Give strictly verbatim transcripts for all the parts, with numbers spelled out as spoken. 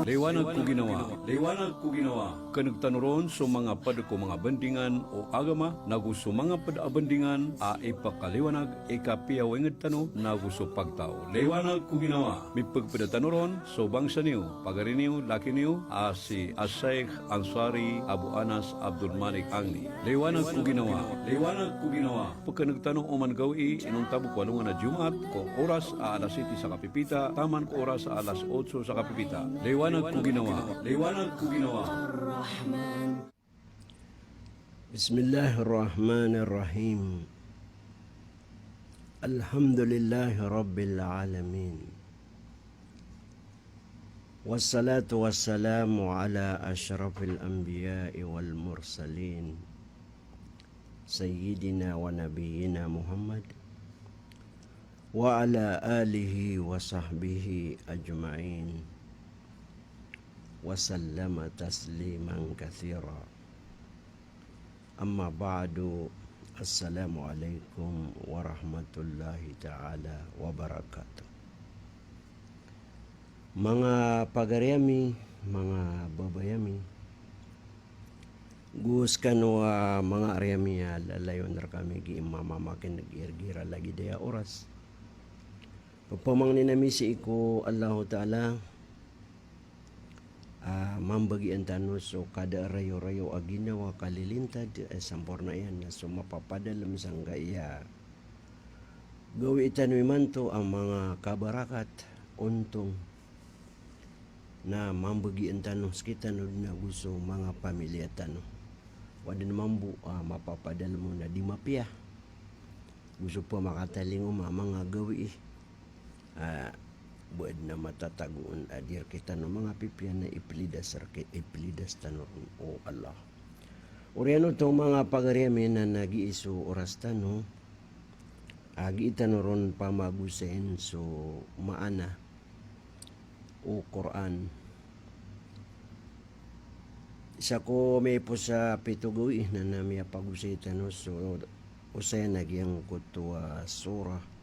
Liwanag ko ginawa. Liwanag ko ginawa. Keneg tano ron so manga ped ko manga bandingan o agama, nago so manga ped a bandingan a ipakaliwanag, ikapiyawainged tano, nago so pagtaw. Liwanag ko ginawa. Mipegpeda tano ron so bangsa niyo, pagari niyo, laki niyo, a si Ashaykh Ansari Abu Anas Abdul Malik Angni. Liwanag ko ginawa. Liwanag ko ginawa. Pekeneg tano oman gawii inonta bo ko alongan a Jumaat ko oras a alas siyete sa kapipita, taman ko oras a alas otso sa kapipita. Liwanag ko ginawa. Liwanag ko ginawa. بسم الله الرحمن الرحيم. الحمد لله رب العالمين. والصلاة والسلام على أشرف الأنبياء والمرسلين، سيدنا ونبينا محمد، وعلى آله وصحبه أجمعين، وسلم تسليما كثيرا. Amma ba'du, assalamu alaikum warahmatullahi ta'ala wabarakatuh. Manga pagari ami, manga babay ami, go sekano a manga ari ami a lalayon rekami gii mamamakineg igira lagid aya oras. Pepamangnin ami sii ko Allahu Ta'ala a mambagian tano so kada rayorayo a ginawa kalilintad, eh, samporna iyan na so mapapadalem sangkaya gawii tano imanto a manga kabarakat, ontong, na mambagian tano sekitano den ago so manga pamilya tano. Wa den mambo a mapapadalem on a di mapiya. Go so pemakatalingoma a manga gawii a ba den a matatagoon a di rekitano manga pipiya na ipelidas reki-, ipelidas tano ron o Allah. Oriyan oto manga pagari ami na gii so oras tano, a gii tano ron pamagosayin so maana o Qur'an. Isa ko miyaipos a pito gawii na, na miyapagosay tano so osayan a giyangkoto a surah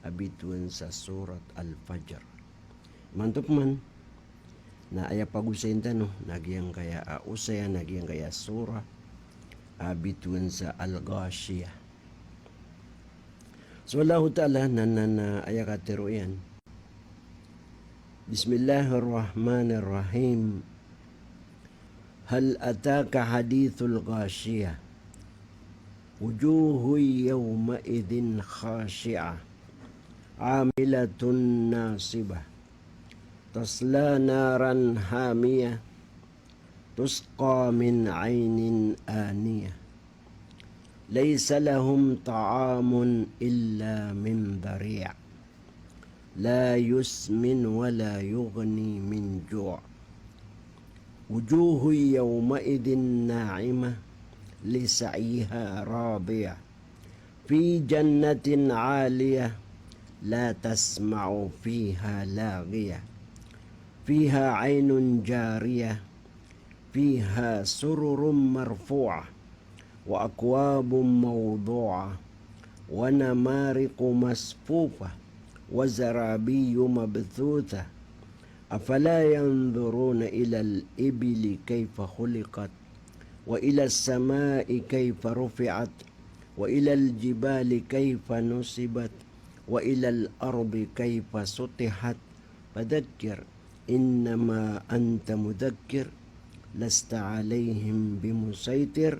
a bitowan sa Surat Al-Fajr. Imanto peman na aya pagosayin tano na giyangkaya a osayan a giyangkaya surah a bitowan sa Al-Ghashiyah. So Allahu Ta'ala na, na, na aya katero iyan. Bismillahirrahmanirrahim. هل أتاك حديث الغاشية. وجوه يومئذ خاشعة. عاملة ناصبة. تصلى نارا حامية. تسقى من عين آنية. ليس لهم طعام إلا من ضريع. لا يسمن ولا يغني من جوع. وجوه يومئذ ناعمة لسعيها راضية. في جنة عالية لا تسمع فيها لاغية. فيها عين جارية. فيها سرر مرفوعة. وأكواب موضوعة. ونمارق مصفوفة. وزرابي مبثوثة. أفلا ينظرون إلى الإبل كيف خلقت. وإلى السماء كيف رفعت. وإلى الجبال كيف نصبت. وإلى الأرض كيف سطحت. فذكر إنما أنت مذكر لست عليهم بمسيطر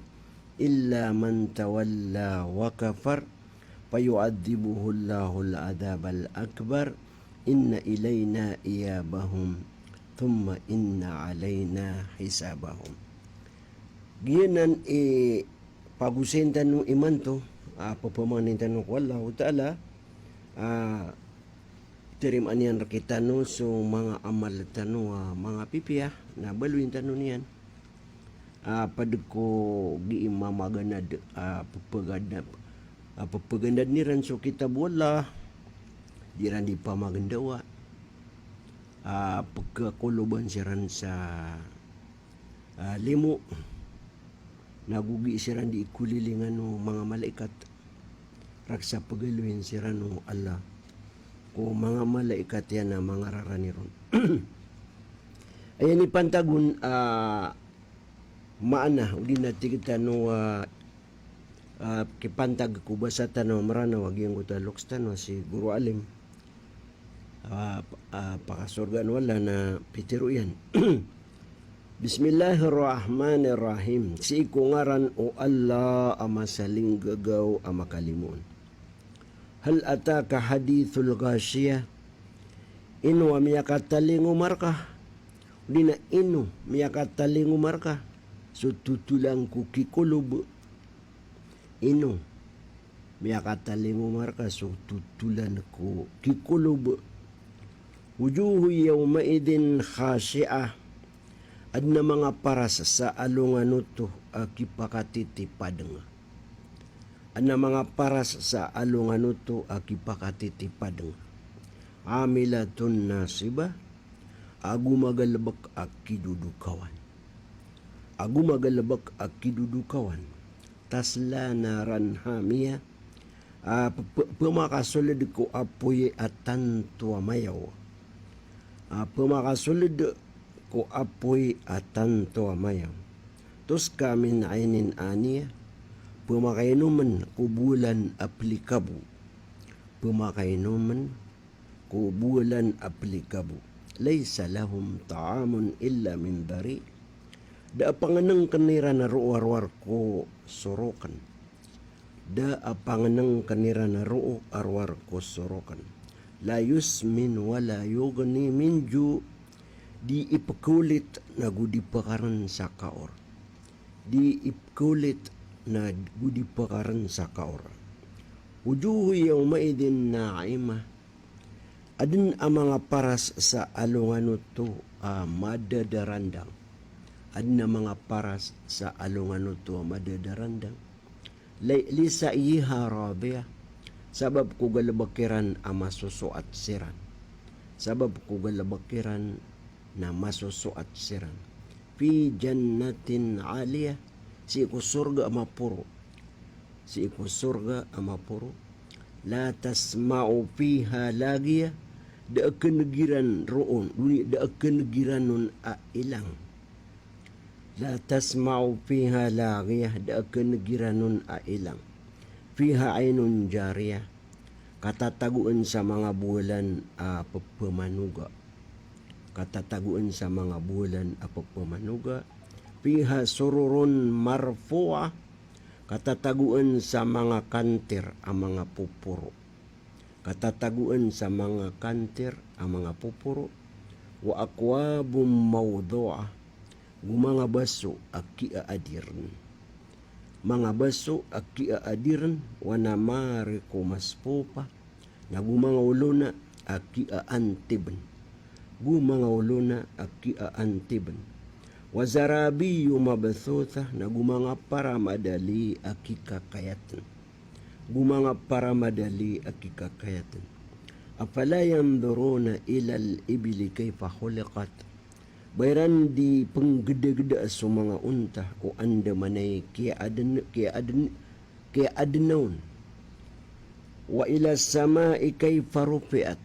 إلا من تولى وكفر فيعذبه الله العذاب الأكبر إن إلينا إيابهم ثم إن علينا حسابهم. Giyanan i pagosayin tano imanto, a, pepamangnin tano ko Allahu Ta'ala, a, tarimaan iyan rekitano so manga amal tano a manga pipiya, na baloyin tano niyan. A, ped ko gii mamaganad, a, pepeganda-, a, pepeganadn iran so kitab o Allah, di iran di pamagendawa, a, pekekoloban siran sa a, limo, na go gii siran di ikolilingan o manga malaikat, raksa pegaloyin siran o Allah ko manga malaikat iyan a manga rarani ron. Aya inipantagon a maana, odi na tig tano a, a, kipantag ko basa tano a Mranaw a giyangkoto a loks tano a si Guru Alim. A, a, pakasorgaan o Allah na pitero iyan. Bismillahir Rahmanir Rahim. Sii ko ngaran o Allah a masalinggagaw a makalimoon. Hal ataka hadithul ghashiyah. Ino a miyakatalingoma rka? Odi na ino miyakatalingoma rka so totolan ko kikolob? Ino miyakatalingoma rka so totolan ko kikolob? Wujuhun yawma'idhin khashi'ah. Adn a manga paras sa alongan oto a kipakatitipadng. Adn a manga paras sa alongan oto a kipakatitipadng. Amilatun nasibah, ago magalbk a kidodokawan. Ago magalbk a kidodokawan. Tasla naran hamiyah, a, p-, p-, pmakasold ko apoy a tanto a mayaw. A, pmakasold ko apoy a tanto a mayaw. Tusqa min aynin aniyah, pmakainomen ko bolan a plikabo. Pmakainomen ko bolan a plikabo. Laysa lahum ta'amun illa min dhari'. Da a pangnngkn iran a roo a rowar ko sorokn. Da a pangnngkn iran a roo a rowar ko sorokn. La yusmin wa la yughni min ju'. Di ipkholit nago di pkarn sa kaor. Di ipkholit nago di pkarn sa kaor. Wujuhun yawma'idhin na'imah. Adn a manga paras sa alongan oto a madadarandang. Adn a manga paras sa alongan oto a madadarandang. Li-, li sa'yiha radiyah. Sabap ko galbk iran a masosoat siran. Sabap ko galbk iran na masosoat siran. Fi jannatin aliyah. Sii ko sorga a maporo. Sii ko sorga a maporo. La tasma'u fiha laghiyah. Da a kneg iran roon, odi na da a kneg iran on a ilang. La tasma'u fiha laghiyah, da a kneg iran on a ilang. Fiha aynun jariyah. Katatagoan sa manga bolan a pphamanoga. Katatagoan sa manga bolan a pphamanoga. Fiha sururun marfu'ah. Katatagoan sa manga kantir a manga poporo. Katatagoan sa manga kantir a manga poporo. Wa akwabum mawdu'ah. Go manga baso a kiaadirn. Manga baso a kiaadirn, wa namariqu masfufa, na go manga olona a kiaantibn. Go manga olona a kiaantibn. Wa zarabiyu mabthuthah, na go manga paramadali a kikakayatn. Go manga paramadali a kikakayatn. Afala yanzuruna ilal ibili kayfa khuliqat. Ba iran di pnggdagdaa so manga onta o andamanaya i kiyaadn, kiyaadn, kiyaadna on. Wa ilas samai kayfa rufi'at.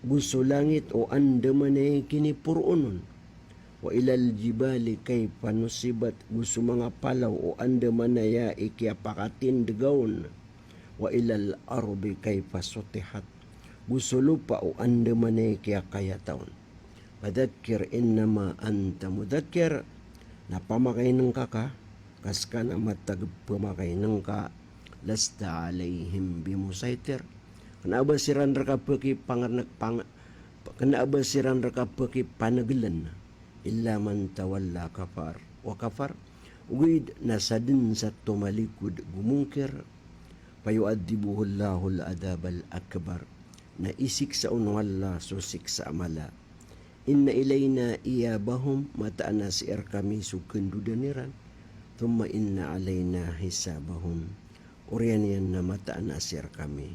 Go so langit o andamanaya i kiniporoon on. Wa ilal jibali kayfa nusibat, go so manga palaw o andamanaya i kiyapakatindga on. Wa ilal ardi kayfa sutihat, go so lopa o andamanaya i kiyakayata on. Fadhakkir innama anta mudhakkir, na pamakainengka ka, ka ska na matag pamakainengka, lasta alayhim bimusaytir, kna a ba siran rka pki pangernek pang-, kna a ba siran rka pki panegelen. Illa man tawalla kafar, wa kafar, ogaid na sadn sa tomalikod go mongkir, fayu'adhdhibuhullahul adhabal akbar, na isiksa on o Allah so siksa a mala. Inna ilayna iyabahum, mataan a sii rkami so kandodan iran, thumma inna alayna hisabahum, oriyan iyan na mataan a sii rkami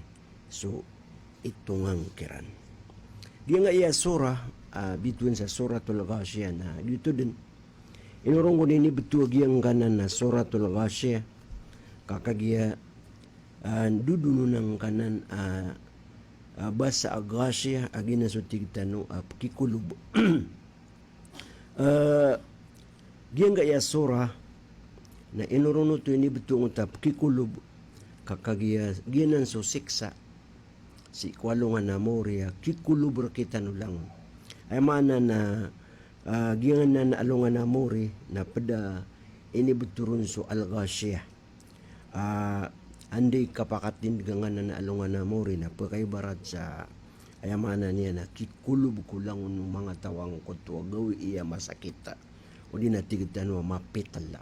so itongan kiran. Giyangkaya surah, ah, bitowan sa Suratul Ghashiyah na giyoto dn. Ino ron ko inibtowa giyangkanan a Suratul Ghashiyah, ka kagiya, ah, dodonon angkanan, ah, ah, basa a ghashiyah a giyanan so tig tano a pkikolob. Eh, giyangkaya surah na inoron oto inibetong ta pekikolob, ka kagiya giyanan so siksa sii ko alongan a mawri a kikolob rekitano langon. Aya maana na, ah, giyanan a alongan a mawri na ped a inibeto ron so Al-Ghashiyah. Ah, anda i kapakatindeg angkanan a alongan a mawri na pekaibarat sa, aya maana niyan na kikolob ko langon o manga taw angkoto a gawii a masakit, odi na tig tano a mapitela.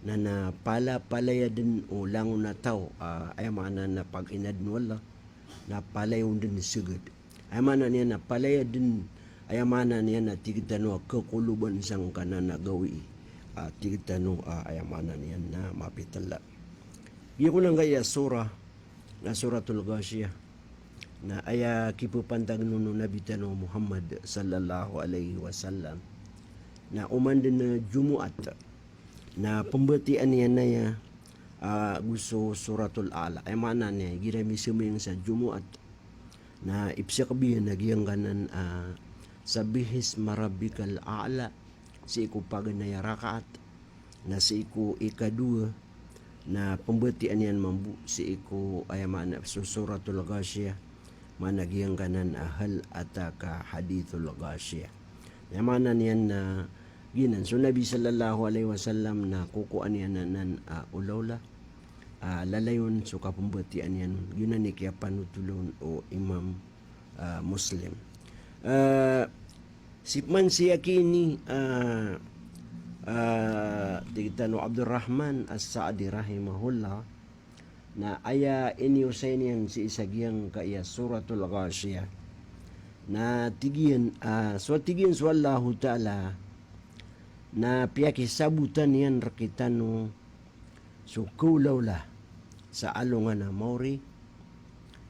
Na, na pala, palaya den o langon a taw, ah, aya maana na paginaden o Allah, na palaya on den seged. Aya maana niyan na palaya den, aya maana niyan na tig tano a kekoloban sangkanan a gawii, ah, tig tano, ah, aya maana niyan na mapitela. Giya ko nangkaya surah, na Suratul Ghashiyah. Na aya kipepantagen on o Nabi tano Muhammad sallallahu alaihi wasallam na oman den a Jumaat na pembatian iyan aya, ah, go so Suratul A'la. Aya maana niyan, igira misembayang sa Jumaat na ipsakbiyan a giyangkanan, ah, Sabbihisma rabbikal a'la, sii ko paganay a rakaat. Na sii ko ikadowa na pembatian iyan mambo sii ko, aya maana, so Suratul Ghashiyah, maana giyangkanan a hal ataka hadithul ghashiyah. Aya maana niyan na giyanan so Nabi sallallahu alaihi wasallam na kokowan iyan anan a olaola, ah, lalayon so kapembatian iyan on. Giyanan i kiyapanotol on o Imam, ah, Muslim. Ah, si pman si aki ini, ah, ah, tig tano Abdurrahman As-Sa'di rahimahullah, na aya iniosay niyan sii sa giyangkaya Suratul Ghashiyah. Na tig iyan, ah, so tig iyan so Allahu Ta'ala na piyakisabotan iyan rekitano so kaolaola sa alongan a mawri,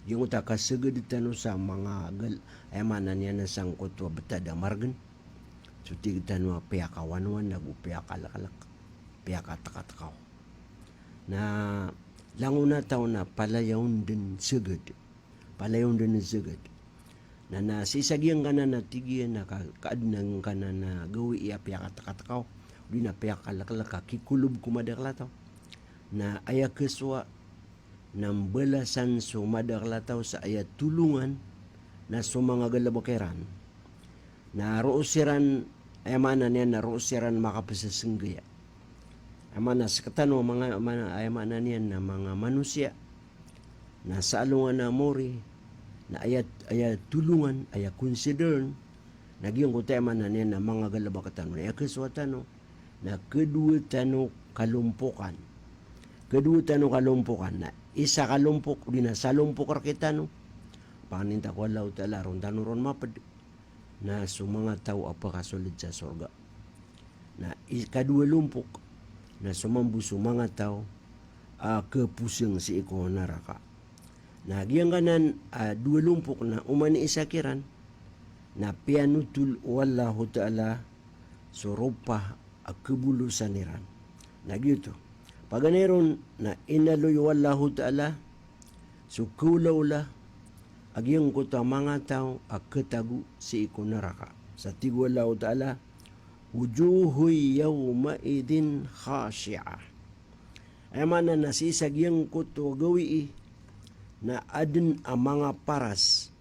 giyangkoto a kaseged tano sa manga gal, aya maana niyan na sangkoto a betad a margen. So tig tano a piyakawanowan ago piyakaleklek, piyakatekatekaw. Na langon a taw na palaya on den seged. Palaya on den seged. Na, na sii sa giyangkanan a tig iyan na ka, kaaden angkanan a gawii a piyakatekatekaw, odi na piyakaleklek a kikolob ko madakel a taw. Na aya kesowa na mbalasan so madakel a taw sa aya tolongan na so manga galebek iran. Na roo siran, aya maana niyan na roo siran makapesesenggaya. Aya maana sekatano, manga, maana, aya maana niyan na manga manosiya na sa alongan a mawri na aya, aya tolongan, aya consideran na giyangkoto, aya maana niyan na manga galebek tano. Na aya kesowa tano na kedowa tano kalompokan. Kedowa tano kalompokan. Na isa kalompok, odi na salompok rekitano, pangnin ta ko Allahu Ta'ala, ron tano ron maped, na so manga taw a pekasoled sa sorga. Na i, kadowa lompok na so mambo so manga taw a keposeng sii ko naraka. Na giyangkanan a dowa lompok na oman i isa kiran na piyanotol o Allahu Ta'ala so ropa a kebolosan iran. Na giyoto. Paganay ron na inaloy o Allahu Ta'ala so kaolaola a giyangkoto a manga taw a ketago sii ko naraka. Sa tig o Allahu Ta'ala, "Wujuhun yawma'idhin khashi'ah." Aya maana na sii sa giyangkoto a gawii na aden a manga paras,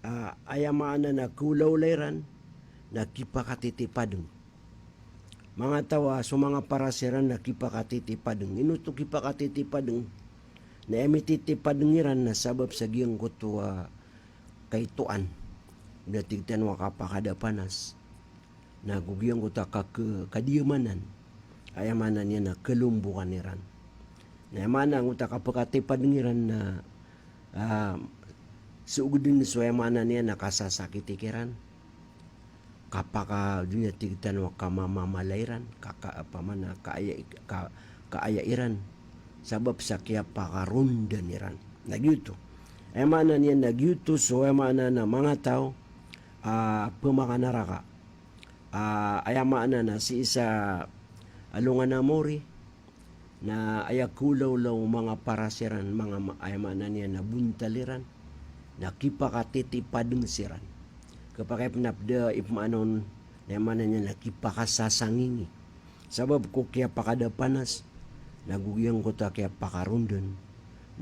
ah, aya maana na kaolaola iran na kipakatitipadeng. Manga taw a so manga paras iran na kipakatitipadeng. Ino oto kipakatitipadeng? Na aya mititipadeng iran na sabap sa giyangkoto a kaitoan. Odi na tig tano a kapakadapanas. Na go giyangkoto a kake, kadiyamanan. Aya maana niyan na kalompokan iran. Na aya maana angkoto a kapakatipadeng iran na, ah, soogeden so aya maana niyan na kasasakiti kiran. Kapaka, odi na tig tano a kamamamala iran, kaka, apa mana, kaaya, ka, kaaya iran. Sabap sa kiyapakarondan iran. Na giyoto. Aya maana niyan na giyoto so aya maana na manga taw a, ah, pemanganaraka. Ah, aya maana na sii sa alongan a mori, na aya kaolaola o manga paras iran, manga ma-, aya maana niyan na bontal iran, na kipakatitipadeng siran. Kepakay pen a ped a ipemaana on Aya maana niyan na kipakasasangingi. Sabap ko kiyapakadapanas, nago giyangkoto a kiyapakarondan,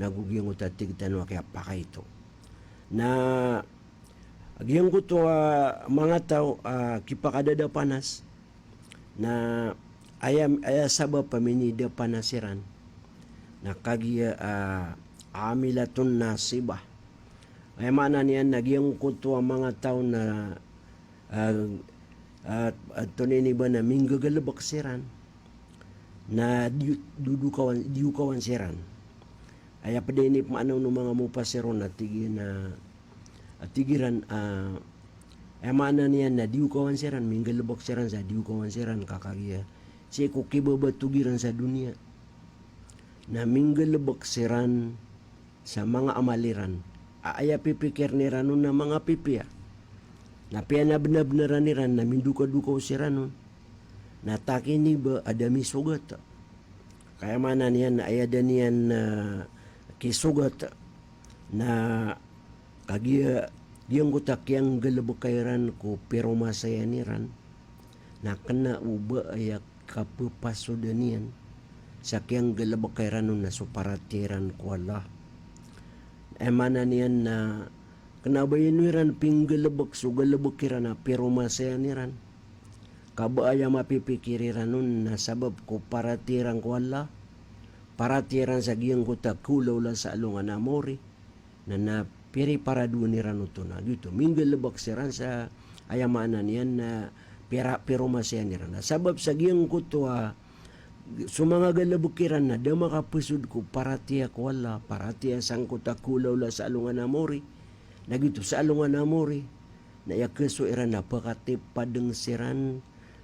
nago giyangkoto a tig tano a kiyapakaito. Na giyangkoto a manga taw a kipakadadapanas, na aya, aya sabap a minidapanas iran na kagiya a amilatun nasibah. Aya maana niyan na giyangkoto a manga taw na, ah, ah, antonaa ini ba, na minggagalebek siran na di, dodokawan, diyokawan siran. Aya ped a inipmaana on o manga mufassiron na tig iyan a, a tig iran, ah, aya maana niyan na diyokawan siran, minggalebek siran sa diyokawan siran ka kagiya sii ko kibabatog iran sa doniya. Na minggalebek siran sa manga amal iran a aya pipikirn iran on na manga pipiya. Na piyanabnabenaran iran na mindokadokaw siran on. Na takiniba a da misogat. Ka aya maana niyan na aya da niyan, ah, kisogat na kagiya giyangkoto a kiyanggalebeka iran ko piromasayan iran na kena o ba aya kapepasodan iyan sa kiyanggalebeka iran on na so paratiyaya iran ko Allah. Aya maana niyan na kena o ba ino iran pinggalebek so galebek iran a piromasayan iran. Ka ba aya mapipikir iran on na sabap ko paratiyaya iran ko Allah, paratiyaya iran sa giyangkoto a kaolaola sa alongan a maori, na, na piriparadoan iran oto na giyoto. Minggalebek siran sa aya maana niyan na pira, piromasayan iran. Na sabap sa giyangkoto a so manga galebek iran na da makapesod ko paratiyaya ko Allah, paratiyaya sangkoto a kaolaola sa alongan a maori, na giyoto sa alongan a maori, na aya keso iran na pekatipadeng siran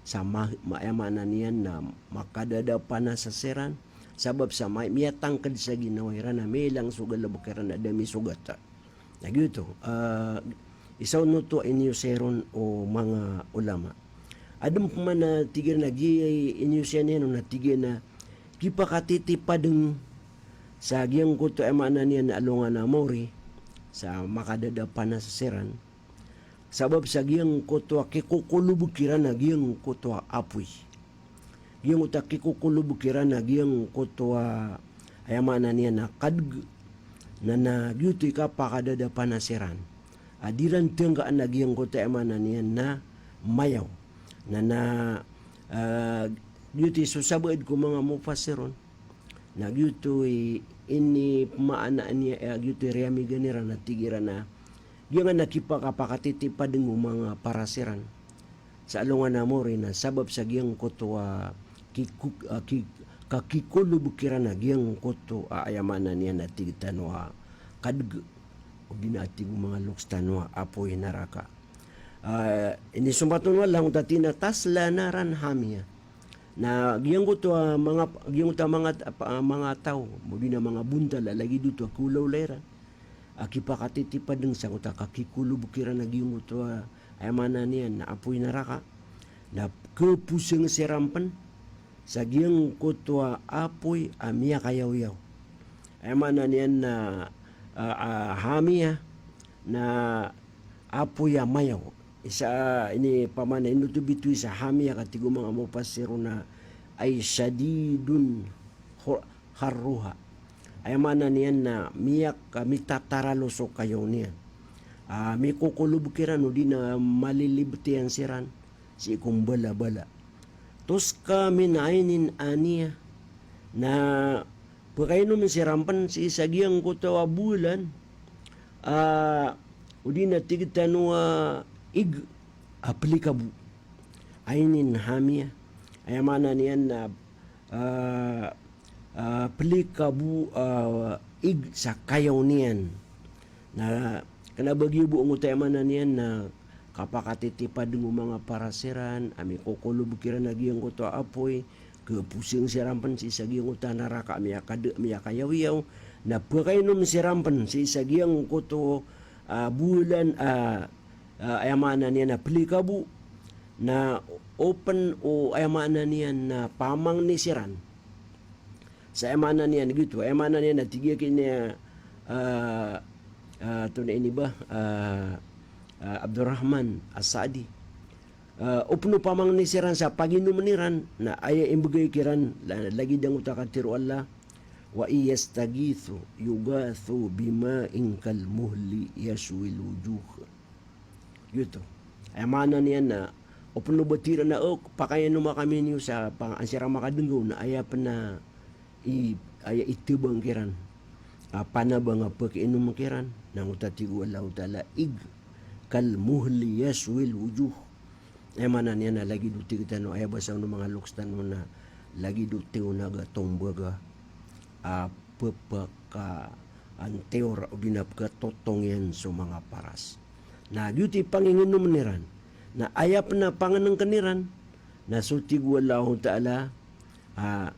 sa ma, ma, aya maana niyan na makadadapanas siran, sabap sa ma, miyatangked sa ginawa iran a milang so galebek iran a da misogat. Na giyoto, ah, isa on oto a iniyosay ron o manga ulama. Aden pman a tig iran a giya iniyosay niyan on a tig iyan a kipakatitipadeng sa giyangkoto aya maana niyan na alongan a maori sa makadadapanas siran. Sabap sa giyangkoto a kikokolobek iran a giyangkoto a apoy. Giyangkoto a kikokolobek iran a giyangkoto a, aya maana niyan na kadeg, na, na giyoto i kapakadadapanas iran a di ran tenggaan a giyangkoto a, aya maana niyan na mayaw. Na, na, ah, giyoto i so sabaad ko manga mufassirun. Na giyoto i inipmaanaan iyan, eh, giyoto i riyamigan iran a tig iran a giyangkanan a kipakapakatitipadeng o manga paras iran sa alongan a maori na sabap sa giyangkoto a kiko, ah, ki, kakikolobek iran a giyangkoto a, aya maana niyan na tig tano a kadeg, odi na a tig o manga loks tano a apoy naraka. Ah, inisompat on o Allah angkoto a tig iyan a tasla naran hamiyah. Na giyangkoto a manga, giyangkoto a manga, apa, manga taw, odi na manga bontal a lagid oto a kaolaola iran a kipakatitipadeng sangkoto a kakikolobek iran a giyangkoto a, aya maana niyan na apoy naraka. Na keposeng siran pen sa giyangkoto a apoy a miyakayawiyaw. Aya maana niyan na, ah, ah, hamiyah na apoy a mayaw. Isa, ini pamana ino oto bitowi sa hamiyah, ka tig o manga mufassirun na ay shadidun hu, harruha. Aya maana niyan na miyak, ah, mitataralo so kayaw niyan. Ah, mikokolobek iran odi na malilibet iyan siran sii ko mbalabala. Tusqa min aynin aniyah. Na pekainom siran pen sii sa giyangkoto a bolan, ah, odi na tig tano a ig a pelikabo. Aynin hamiyah. Aya maana niyan na, ah, ah, pelikabo, ah, ig sa kayaw niyan. Na kena ba giya bo angkoto, aya maana niyan na kapakatitipadeng o manga paras iran a mikokolobek iran a giyangkoto a apoy, keposeng siran pen sii sa giyangkoto a naraka a miyakade, miyakayawiyaw, na pekainom siran pen sii sa giyangkoto, ah, bolan, ah, ah, aya maana niyan na pelikabo, na open o, aya maana niyan na pamangni siran. Sa aya maana niyan giyoto, aya maana niyan na tig iyan a, ah, ah, antonaa ini ba, ah, ah, Abdurrahman As-Sa'di. Ah, o pn o pamangni siran sa paginomn iran, na aya imbgay kiran, la-, lagid angkoto a katharo o Allah, "Wa in yastaghithu yughathu bima'in kalmuhli yashwil wujuh." Giyoto. Aya maana niyan na, o pn o ba tig iran a, "O, pakainom kami niyo sa pa-, an siran makadnggaw," na aya pn a i-, aya itbang kiran a panabang a pakiinom kiran, na angkoto a tig o Allahu Ta'ala, ig, "Kalmuhli yashwil wujuh." Aya maana niyan na lagid o tig tano, aya basa o manga loks tano na lagid o tiyonaga tombaga a pphakaantiyor odi na pkatotong iyan so manga paras. Na giyoto i panginginomn iran. Na aya pn a pangnngkn iran, na so tig o Allahu Ta'ala, ah,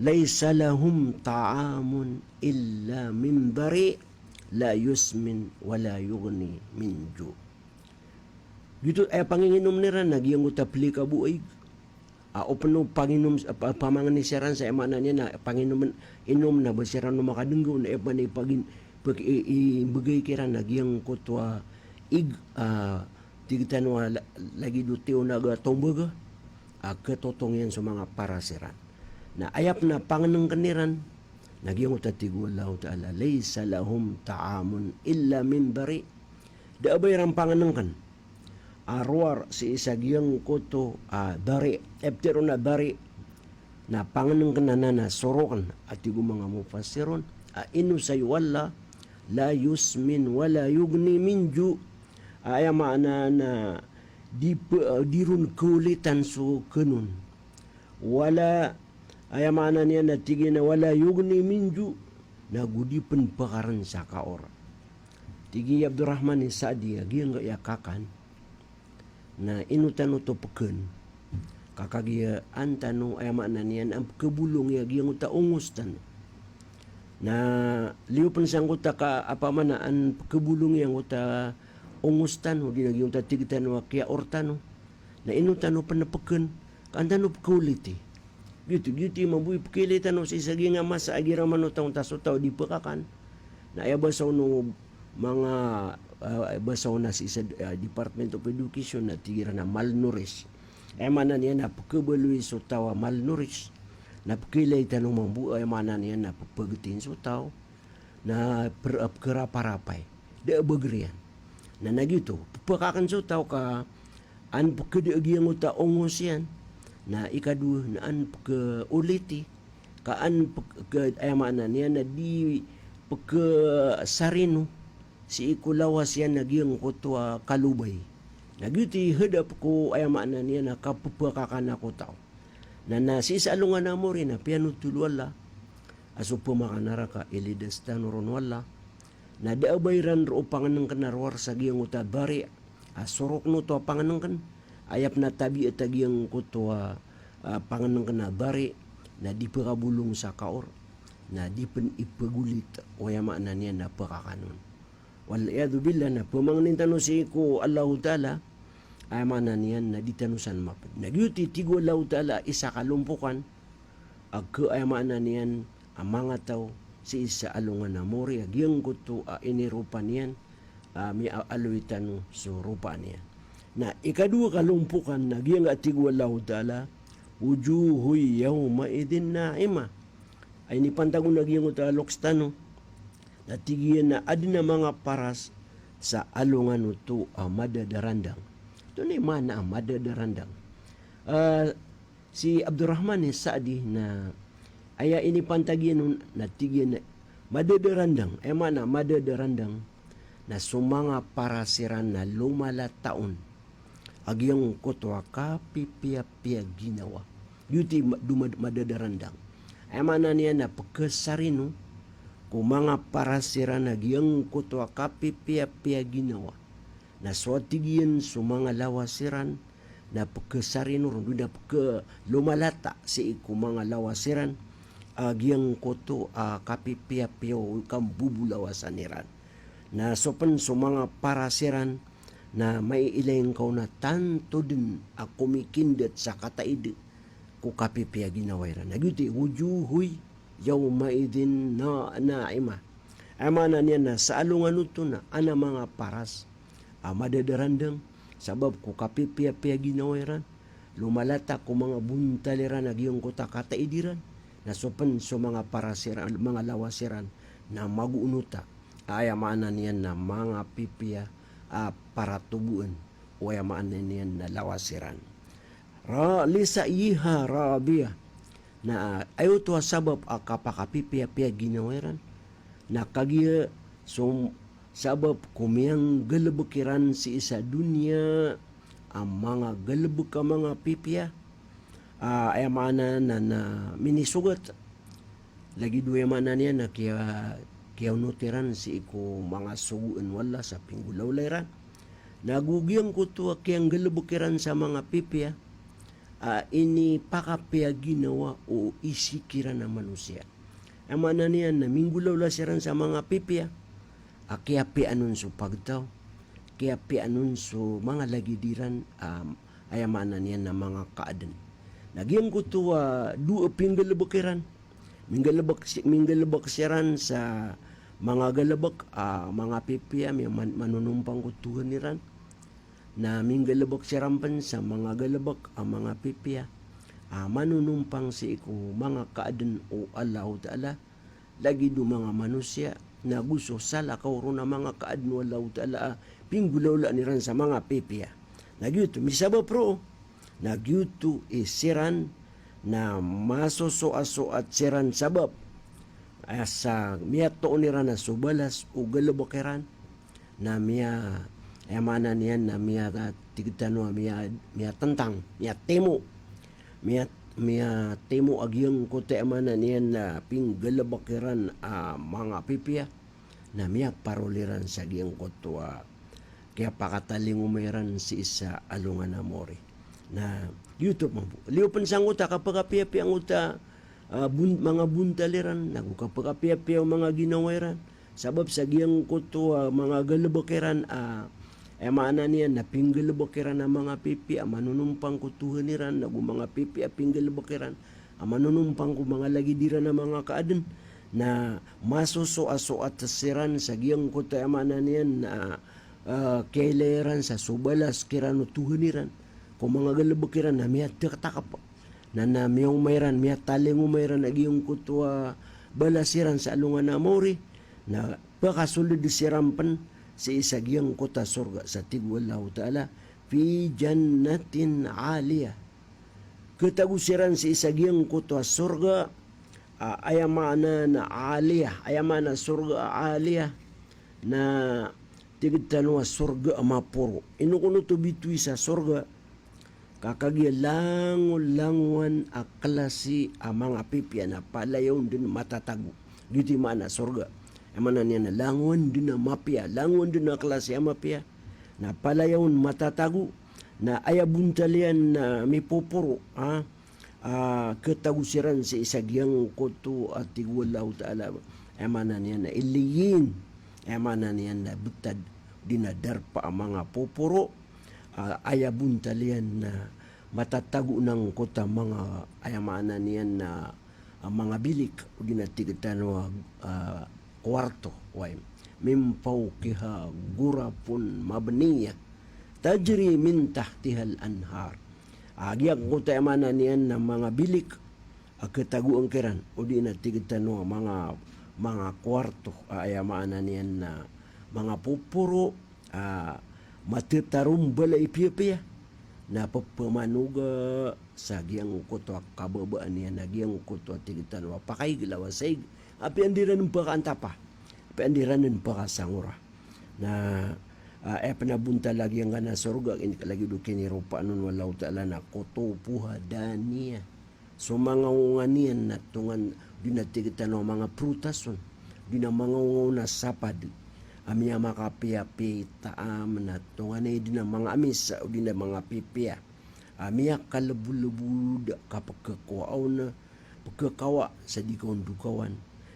"Laysa lahum ta'amun illa min dhari', la yusmin wa la yughni min ju'." Giyoto, aya panginginomn iran na giyangkoto a plikabo a ig. Ah, o pn o panginom, ah, pa-, pamangni siran sa aya maana niyan na panginom, inom na ba siran o makadnggaw na aya pn i pagin-, pag-, i-, imbgay kiran na giyangkoto a ig, ah, tig tano a la-, lagid o tiyonaga tombaga a katotong iyan so manga paras iran. Na aya pn a pangnngkn iran, na giyangkoto a tig o Allahu Ta'ala, "Laysa lahum ta'amun illa min dhari'." Da a ba iran pangnngkn a rowar sii sa giyangkoto a dhari', aya ptharoon a dhari', na pangnngkn anan na sorokn, a tig o manga mufassirun, a inosay o Allah, "La yusmin wa la yughni min ju'." Aya maana na di pe-, di ron kaolitan so khanon. Wala, aya maana niyan na tig iyan a "wa la yughni min ju'", na go di pn pkarn sa kaor. Tig i Abdurrahman Sa'di a giyangkaya kakan, na ino tano oto pkn, ka kagiya an tano, aya maana niyan, an pkhabolong iyan giyangkoto a ongos tano. Na liyo pn sangkoto a ka-, apa maana an pkhabolong iyan giyangkoto a ongos tano, di na giyangkoto a tig tano a kiyaor tano. Na ino tano pn pkn, ka an tano pkhaoliti. Giyoto, giyoto i mambo i pkhailay tano sii sa giyangkai a masa a igira manotaw ta so taw a di pkakan. Na aya basa o manga, ah, basa o na sii sa, ah, Department of Education na tig iran a malnourished. Aya maana niyan na pkhabaloy so taw a malnourished. Na pkhailay tano mambo, aya maana niyan na pphagtin so taw. Na per-, pkharaparapay. Da a ba gr iyan. Na na giyoto, pphakakn so taw ka an pkhada a giyangkoto a ongos iyan. Na ikadowa na an pkhaoliti. Ka an pkh-, aya maana niyan na di pkhasarino sii ko lawas iyan a giyangkoto a kalobay. Na giyoto i hadap ko, aya maana niyan na kapphakakan ko taw. Na, na sii sa alongan a mori na piyanothol o Allah a so pmakanaraka i lidas tano ron o Allah. Na da a ba iran roo pangnngkn a rowar sa giyangkoto a dhari', a sorokn oto a pangnngkn, aya pn a tabiat a giyangkoto a, ah, pangnngkn a dhari', na di pkhabolong sa kaor, na di pn ipgolit o, aya maana niyan na pkhakanon. Wal iyadhu billah, na pmangnin tano sii ko Allahu Ta'ala, aya maana niyan na di tano san mapd. Na giyoto i tig o Allahu Ta'ala a isa a kalompokan a kha, aya maana niyan, a manga taw sii sa alongan a mori a giyangkoto a iniropa niyan, a miyaaloy tano so ropa niyan. Na ikadowa a kalompokan na giyangkai a tig o Allahu Ta'ala, "Wujuhun yawma'idhin na'imah." A inipantag on a giyangkoto a loks tano, na tig iyan a adn a manga paras sa alongan oto a madadarandang. Antonaa i maana a madadarandang? Ah, si Abdurrahman Sa'di na aya inipantag iyan on na tig iyan a madadarandang, aya maana a madadarandang na so manga paras iran na lomalata on a giyangkoto a kapipiyapiya ginawa. Giyoto i ma-, doma-, madadarandang. Aya maana niyan na pkhasarino ko manga paras iran a giyangkoto a kapipiyapiya ginawa. Na so, tig iyan, so manga lawas iran na pkhasarino ron, di na pkhalomalata sii ko manga lawas iran a giyangkoto a kapipiyapiya o kambobolawasan iran. Na so pn so manga paras iran na maiilay ngka on a tanto dn a komikindat sa kataid ko kapipiya ginawa iran. Na giyoto i wujuhun yawma'idhin na-, na'imah. Aya maana niyan na sa alongan oto na adn a manga paras a madadarandang, sabap ko kapipiyapiya ginawa iran, lomalatak ko manga bontal iran a giyangkoto a kataid iran, na so pen so manga paras iran, manga lawas iran na magoonota, aya maana niyan na manga pipiya a paratoboan, o aya maana niyan na lawas iran. Ra-, li sa'yiha radiyah. Na aya oto a sabap a kapakapipiyapiya ginawa iran, na kagiya so sabap ko miyanggalebek iran sii sa doniya a manga galebek a manga pipiya, a, aya maana na, na minisogat. Lagid o aya maana niyan na kiya-, kiyaonot iran sii ko manga sogoan o Allah sa pinggolawla iran. Na go giyangkoto a kiyanggalebek iran sa manga pipiya a inipakapiya ginawa o isi kiran a manosiya. Aya maana niyan na minggolawla siran sa manga pipiya a kiyapiyaan on so pagtaw, kiyapiyaan on so manga lagid iran, a, aya maana niyan na manga kaaden. Na giyangkoto a dowa a pinggalebek iran, minggalebek si-, minggalebek siran sa manga galebek a manga pipiya, miya man-, manonompang ko Tuhan iran. Na minggalebek siran pen sa manga galebek a manga pipiya a manonompang sii ko manga kaaden o Allahu Ta'ala, lagid o manga manosiya, na go so salakaw ron a manga kaaden o Allahu Ta'ala a pinggolawlaan iran sa manga pipiya. Na giyoto, misabap roo, na giyoto i siran na masosoasoat siran sabap a sa miyatoon iran a so balas o galebek iran, na miya, aya maana niyan na miya, tig tano a miya, miyatentang, miyatimo. Miya, miyatimo a giyangkoto aya maana niyan na pinggalebek iran a manga pipiya, na miyaparol iran sa giyangkoto a kiyapakatalingoma iran sii sa alongan a mori. Na giyoto mambo. Liyo pen sangkoto a kapakapiyapiya angkoto a, a, bon-, manga bontal iran, na go kapakapiyapiya o manga ginawa iran. Sabap sa giyangkoto a manga galebek iran a, aya maana niyan na pinggalebek iran a manga pipiya a manonompang ko Tuhan iran, na go manga pipiya a pinggalebek iran a manonompang ko manga lagid iran a manga kaaden, na masosoasoat siran sa giyangkoto aya maana niyan na, a, kiyailay iran sa so balas kiran o Tuhan iran ko manga galebek iran na miyatektakep. Na, na miyoma iran, miyatalingoma iran a giyangkoto a balas iran sa alongan a mori, na pakasold siran pen sii sa giyangkoto a sorga sa tig o Allahu Ta'ala, fi jannatin aliyah. Ketago siran sii sa giyangkoto a sorga, a, aya maana na aliyah, aya maana sorga a aliyah, na tig tano a sorga a maporo. Ino kon oto bitowi sa sorga, ka kagiya langolangowan a klasi a manga pipiya na palaya on den matatago. Giyoto i maana sorga. Aya maana niyan na langowan den a mapiya, langowan den a klasi a mapiya na palaya on matatago, na aya bontal iyan na mipoporo, a, a, ketago siran sii sa giyangkoto a tig o Allahu Ta'ala, aya maana niyan na illiyin, aya maana niyan na betad, odi na darpa a manga poporo, a, aya bontal iyan na matatago on angkoto a manga, aya maana niyan na, a, manga bilik, odi na tig tano a, a, kuwarto, way. Min fawqiha ghurafun mabniyah tajri min tahtihal anhar. A, giyangkoto aya maana niyan na manga bilik a ketagoan kiran, odi na tig tano a manga, manga kuwarto, a, aya maana niyan na manga poporo, a, matetarombal a ipiyapiya, na pepemanoga sa giyangkoto a kababaan iyan a giyangkoto a tig tano a pakaig lawas a ig, apiya anda iran mpakaantapa, apiya anda iran mpakasangora. Na, a, aya pen a bontal a giyangkanan a sorga, in-, lagid o kiniropaan on o Allahu Ta'ala na qutufuha daniyah. So manga onga niyan na tongan, odi na tig tano a manga prutas on, odi na manga onga on a sapad a miyamakapiyapiya i taam na tonganay den a manga amis, odi na manga pipiya a miyakalebolebod ka pekekawa on, pekekawa sa di ka on dokawan.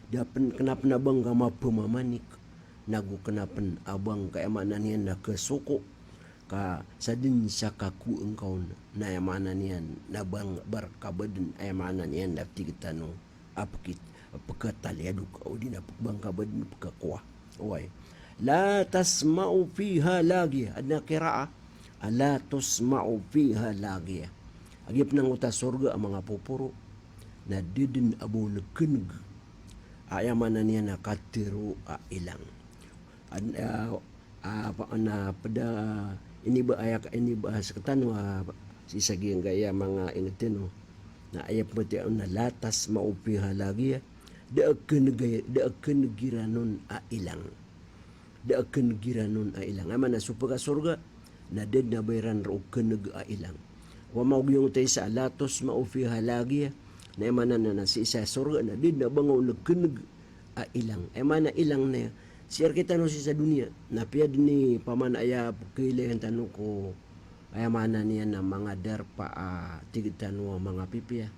Da pen, kena pen a ba ngka mapemamanik, na go kena pen a ba ngka, aya maana niyan na kesoko, ka sa den sa kakowa ngka on, na aya maana niyan na ba ngka ba reka baden, aya maana niyan na tig tano a pekit-, pekataliadok, odi na pek-, ba ngka baden pekekawa. Oway. La tasma'u fiha laghiyah. Aden a qira'ah, la tasma'u fiha laghiya. A giya pn angkoto a sorga a manga poporo na da dn a ba on khneg a, aya maana niyan na katharo a ilang. An-, a, a, pa-, na pd a iniba, aya ka-, iniba a sktano a sii sa giyangkaya manga ingd tano. Na aya pn a tiyaon na la tasma'u fiha laghiya, da a khneg, da a khneg iran on a ilang. Da a khneg iran on a ilang. Aya maana so pkasorga na da dn a ba iran roo khneg a ilang. Wa ma giyangkoto isa a la tasma'u fiha laghiya, na aya maana niyan na sii sa sorga na da dn a ba nga on khneg a ilang. Aya maana ilang na sii rktano sii sa doniya. Na apiya dn i paman aya pkhailay tano ko, aya maana niyan na manga darpa a tig tano a manga pipiya.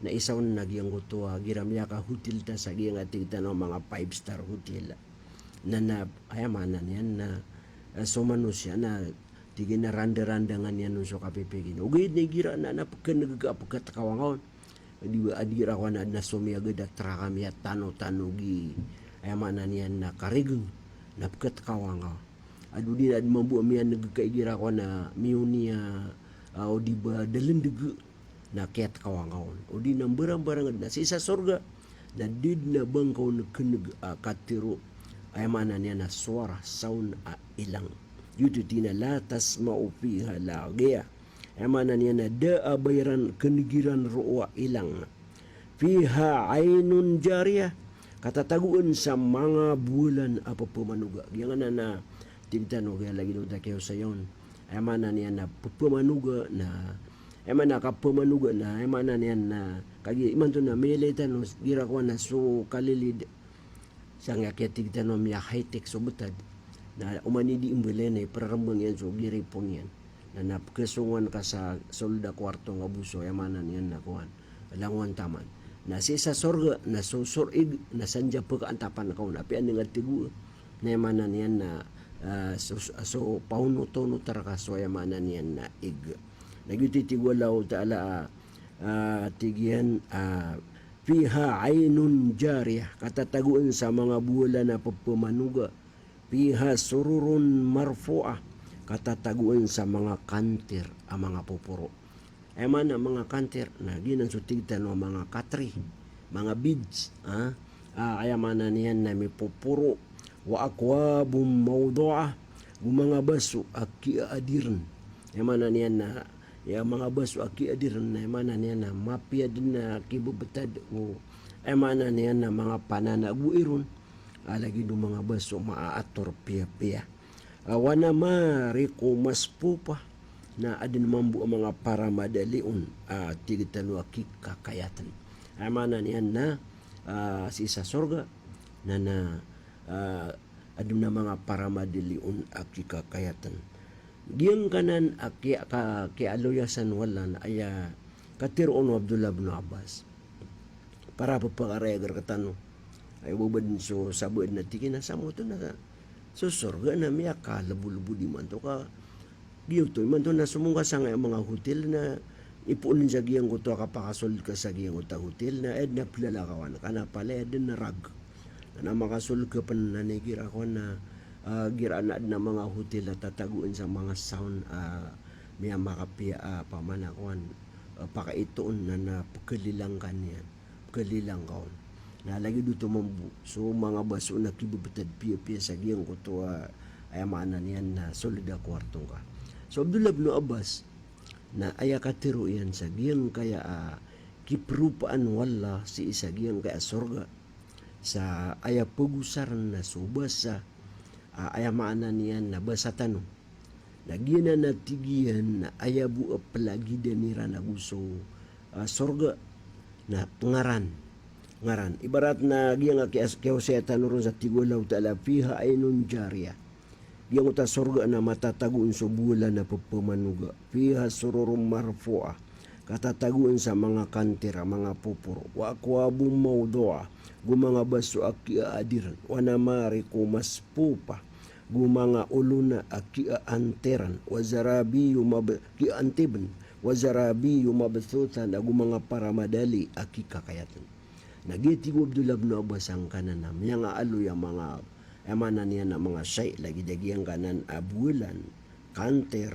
Na isa on na giyangkoto a igira miyakahotel ta sa giyangkai a tig tano a manga five star hotel. Na, na, aya maana niyan na, eh, so manosiya na tig iyan na randa-randangan iyan on so kapipiya gina. Ogaid na igira na, na pkhaneg ka a pkhatkaw angka on. Di ba, a di igira kowan a adn a somiyagad a traka miyatanotano gi, aya maana niyan na karigeng, na pkhatkaw angka. Ado di na adn mambo a miyaneg ka igira kowan a miyoniya, a, o di ba dalendeg, na kiyatkaw angka on. O di na mbarambarang adn a sii sa sorga, na da dn a ba ngka on khneg a katharo, aya maana niyan na sowara, sound a ilang. Giyoto i tig iyan a la tasma'u fiha laghiya. Aya maana niyan na da a ba iran khneg iran roo a ilang. Fiha aynun jariyah, katatagoan sa manga bowalan a pphamanoga. Giyangkanan a tig tano giya lagid o ta kiyaosay on. Aya maana niyan na pphamanoga na, aya maana kaphamanoga na, aya maana niyan na, kagiya imanto na miyailay tano, igira kowan a so kalilid sangkai a kiyatig tano a miya-high-tech so btad. Na oman i di imbalay na iprarmbang iyan so giripon iyan. Na, na pkhasongowan ka sa sold a kwarto ngka bo so, aya maana niyan na kowan, langowan taman. Na sii sa sorga, na so, so ig, na sanjapk a antapan ka on. Apiya anda nga tig o, na aya maana niyan na, ah, so, so, so paonotonot rka so, aya maana niyan na ig. Na giyoto i tig o Allahu Ta'ala a, ah, tig iyan, ah, fiha aynun jariyah, katatagoan sa manga bowalan a pphamanoga. Fiha sururun marfu'ah, katatagoan sa manga kantir a manga poporo. Aya maana manga kantir, na giyanan so tig tano a manga katri, manga beds, ah, ah, aya maana niyan na mipoporo. Wa akwabun mawdu'ah, go manga baso a kiyaadiren. Aya maana niyan na, aya manga baso a kiyaadiren, na aya maana niyan na mapiya dn a kibbtad o, aya maana niyan na manga pananagoay ron. A lagid o manga baso maaator piyapiya. Ah, wa namariqu masfufa, na adn mambo a manga paramadali on, ah, tig tano a kikakayatn. Aya maana niyan na, ah, sii sa sorga, na, na, ah, adn a manga paramadali on a kikakayatn. Giyangkanan a kiya-, ka-, kiyaaloyasan o Allah na aya katharo on o Abdullah bin Abbas. Para pphakarayaga rktano. Aya bo ba dn so sabaad na tig iyan a samoto na so sorga na miyakalebolebod imanto ka. Giyoto imanto na somong ka sangkaya manga hotel na ipoon sa giyangkoto a kapakasold ka sa giyangkoto a hotel na aya dn a plalakawan ka na palaya dn a rag. Na makasold ka pn na igira kowan na, ah, igira na adn a manga hotel a tatagoan sa manga sound, ah, miyamakapiya, ah, pamana kowan, ah, pakaitoon na, na pkhalilang ka niyan. Pkhalilang ka on. Na lagid oto mambo so manga baso na kibbtad piyapiya sa giyangkoto a, aya maana niyan na sold a kwarto ngka. So Abdullah bin Abbas na aya katharo iyan sa giyangkaya a kipropaan o Allah sii sa giyangkaya sorga. Sa aya pagosaren na so basa, ah, aya maana niyan na basa tano. Na giyanan a tig iyan na aya bo a plagidan iran ago so, ah, sorga na ngaran. Ngaran. Ibarat na giyangkai a kiyaosay tano ron sa tig o Allahu Ta'ala, fiha aynun jariyah. Giyangkoto a sorga na matatagoan so bowalan a pphamanoga. Fiha sururun marfu'ah. Katatagoan sa manga kantir a manga poporo. Wa akwabun mawdu'ah. Go manga baso a kiyaadiren. Wa namariqu masfufa. Go manga olona a kiyaantiren. Wa zarabiyu mab-, kiyaantibn. Wa zarabiyu mabthutha. Ago manga paramadali a kikakayatn. Na giya tig o Abdullah bin Abbas angkanan a miyangaaloy a manga, aya maana niyan na manga shay' lagid a giyangkanan a bowalan, kantir,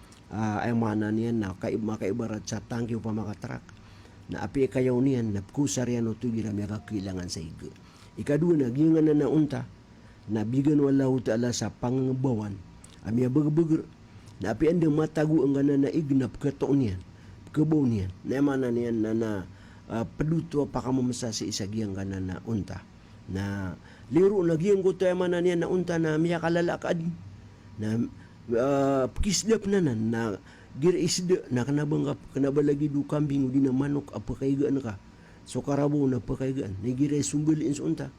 ah, aya maana niyan na kai-, makaibarat sa tangki opama ka trak. Na apiya i kayaw niyan na pkosar iyan oto igira miyakakailangan sa iga. Ikadowa na giyangkanan a onta na bigan o Allahu Ta'ala sa pangngbawan a miyabagbagr. Na apiya anda matago angkanan a ig na pkatoon iyan, pkabaw niyan. Na aya maana niyan na, na, ah, pd oto a pakamamsa sii sa giyangkanan a onta. Na liro na giyangkoto aya maana niyan na onta na miyakalala ka adn. Na, ah, pkisda pn anan na igira isda na kna ba ngka, kna ba lagid o kambing odi na manok a pkaigaan ka. So karabaw na pkaigaan. Na igira i sombalin so onta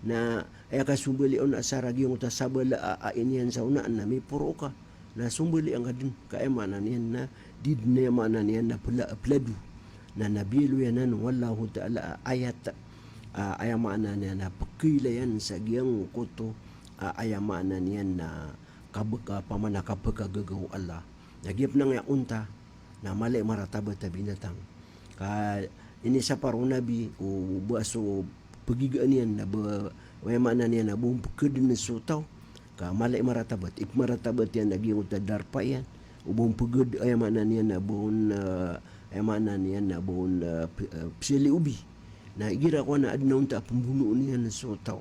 na aya kasombali on a sara giyangkoto a sabala a, a iniyan sa onaan na miporo ka. Na sombali angka dn, ka aya maana niyan na di dn aya maana niyan na pla-, plado. Na, na biyaloy anan o Allahu Ta'ala a ayat, ah, aya maana niyan na pkailayan sa giyangkoto, ah, aya maana niyan na kabka, pamana kapkagaga o Allah. Na giya pn angkaya onta, na mala i maratabat a binatang. Ka inisapar o Nabi o ba so pagigaan iyan na ba O aya maana niyan na ba on pegeden so taw ka mala i maratabat, ipmaratabat iyan a giyangkoto a darpa iyan. O ba on peged, aya maana niyan na ba on, eh, aya maana niyan na ba on, eh, pe-, eh, peseli o bi. Na igira kowan a aden a onta a pembonoon iyan so taw.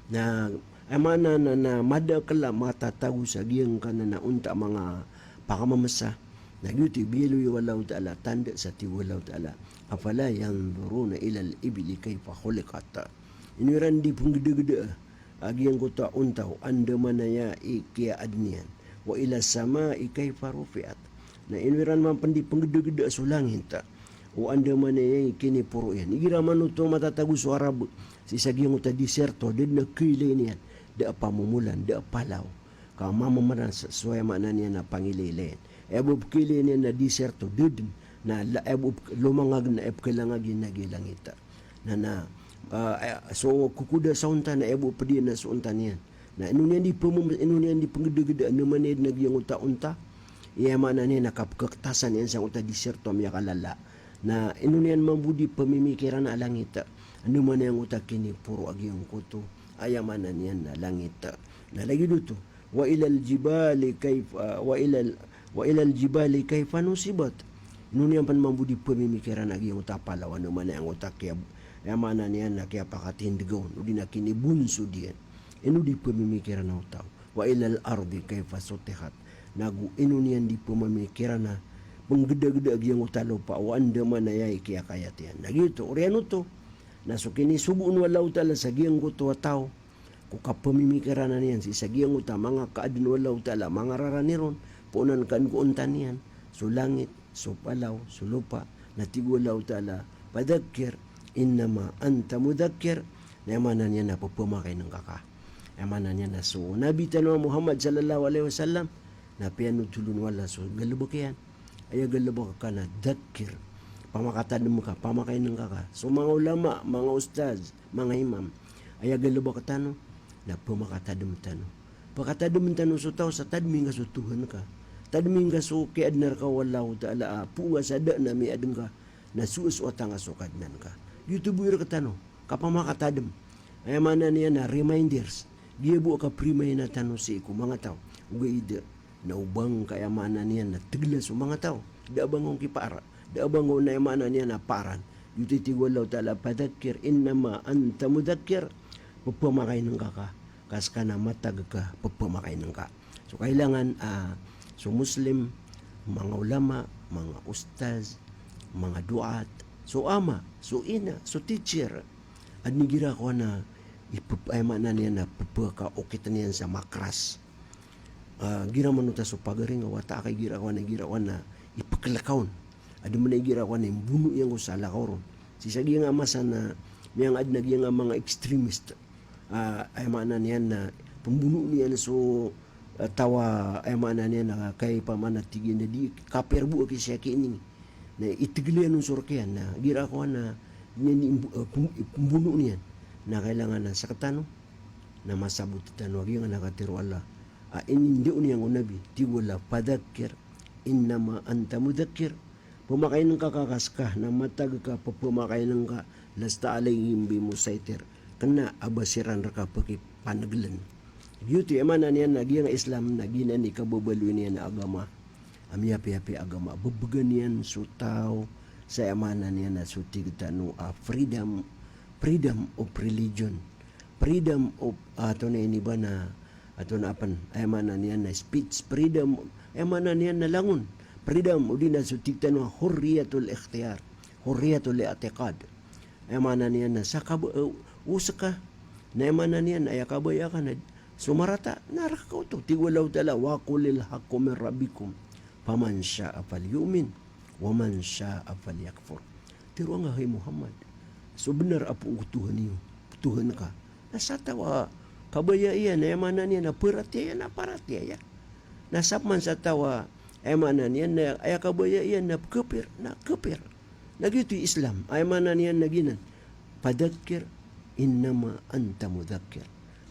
Na aya maana na, na madakel a matatago sa giyangkanan a onta a manga pakamamesa. Na giyoto i biyaloy o Allahu Ta'ala, tanda sa tig o Allahu Ta'ala, "Afala yanzuruna ilal ibili kayfa khuliqat." Ino iran di penggedegeda a giyangkoto a onta o andamanaya i kiyaaden iyan. Wa ilas samai kayfa rufi'at. Na ino iran man pen di penggedegeda so langit o andamanaya i kiniporo iyan. Igira man oto matatago so Arab sii sa giyangkoto a disyerto, da den a kailay niyan, da a pamomolan, da a palaw. Ka mamamanas so, aya maana niyan na, pangilaylayan. Aya bo pekailay niyan na disyerto, da den. Na la-, aya bo pek-, lomangag na aya pekelangag iyan na giya langit. Na, na, ah, eh, so kokoda sa onta na aya bo pediyan na so onta niyan. Na ino niyan di pemem-, ino niyan di penggedegeda, andamanaya den a giyangkoto a onta. Aya maana niyan na kapekeketasan iyan sangkoto a disyerto a miyakalala. Na ino niyan mambo di pemimikiran a langit. Andamanaya angkoto a kiniporo a giyangkoto, aya maana niyan na langit. Na lagid oto, wa ilal jibali kayfa, wa ilal, wa ilal jibali kayfa nusibat. Ino niyan pen mambo di pemimikiran a giyangkoto a palaw, andamanaya angkoto a kiya-, aya maana niyan na kiyapakatindega on, odi na kinibonsod iyan. Ino di pemimikiran o taw. Wa ilal ardi kayfa sutihat. Nago ino niyan di pemamikiran a penggedageda a giyangkoto a lopa o andamanaya i kiyakayat iyan. Na giyoto, oriyan oto na so kinisogoon o Allahu Ta'ala sa giyangkoto a taw ko kapemimikirana niyan sii sa giyangkoto a manga kaaden o Allahu Ta'ala, manga rarani ron, poonan ka ko onta niyan, so langit, so palaw, so lopa, na tig o Allahu Ta'ala, "Fadhakkir, innama anta mudhakkir." Na aya maana niyan na pepemakainengka ka. Aya maana niyan na so Nabi tano a Muhammad sallallahu alaihi wasallam, na piyanothol on o Allah so galebek iyan. Aya galebek ka na dhakkir. Pamakatadem ka, pamakainengka ka. So manga ulama, manga ustaz, manga imam. Aya galebek tano na pemakatadem tano. Pakatadem tano so taw sa tademi ngka so Tuhan ka. Tademi ngka so kiyaadena reka o Allahu Ta'ala a poon ka sa da a miyaadena ngka na soasoatanga so Kadnan ka. Giyoto bo i rektano, kapamakatadem. Aya maana niyan na reminders. Giya bo a kaprimaina tano sii ko manga taw. Ogaid na o ba ngka, aya maana niyan na tegela so manga taw, da a ba ngka on kipaar, da a ba ngka on, aya maana niyan na paaran. Giyoto i tig o Allahu Ta'ala, "Fadhakkir innama anta mudhakkir." Pepemakainengka ka, ka seka na matag ka pepemakainengka. So kailangan a so Muslim, manga ulama, manga ustaz, manga du'at, so ama, so ina, so teacher, aden igira kowan a ipep-, aya maana niyan na pepekaokit iyan sa makras. Ah, igira man oto so pagaring a wata ka, igira kowan a, igira kowan a ipekeleka on. Aden man a igira kowan a imbono iyan ko salakaw ron. Sii sa giyanga masa na miyangaden a giyanga manga extremist. Ah, aya maana niyan na pembonoon iyan so, ah, taw a, aya maana niyan na kay pamana tig iyan a di kapir bo a kisiyaki ini. Na itegel iyan on so rek iyan, na igira kowan a niyan di imbo-, ah, pem-, pembonoon iyan. Na kailangan a sektano na masabot tano a giyangkanan a katero o Allah a inindoon iyan ko Nabi, tig o Allah, "Fadhakkir, innama anta mudhakkir." Pemakainengka ka, ka seka na matag ka pepemakainengka, "lasta alaihim bimusaitir." Kena a ba siran reka pekipanegelen. Giyoto i aya maana niyan na giyangkai a Islam na giyanan i kababaloy niyan a agama a miyapiyapiya a agama. Bebegan iyan so taw sa, aya maana niyan na so tig tano a freedom, freedom of religion, freedom of, ah, antonaa ini ba na, antonaa pen, aya maana niyan na speech, freedom, aya maana niyan na langon, freedom, odi na so tig tano a hurriyatul ikhtiyar, hurriyatul i'tiqad. Aya maana niyan na sa kaba-, eh, o seka na, aya maana niyan na aya kabaya aka na so marata, na reka ka oto. Tig o Allahu Ta'ala, "Wa qulil haqqu min rabbikum, faman sha'a falyu'min, wa man sha'a falyakfur." Teroa ngka, hay Muhammad, so benar a poon ko Tuhan iyo, Tuhan ka. Na sa taw a kabaya iyan, na aya maana niyan na paratiyaya, na paratiyaya. Na sa peman sa taw a, aya maana niyan na aya kabaya iyan na kapir, na kapir. Na giyoto i Islam, aya maana niyan na giyanan, "Fadhakkir, innama anta mudhakkir."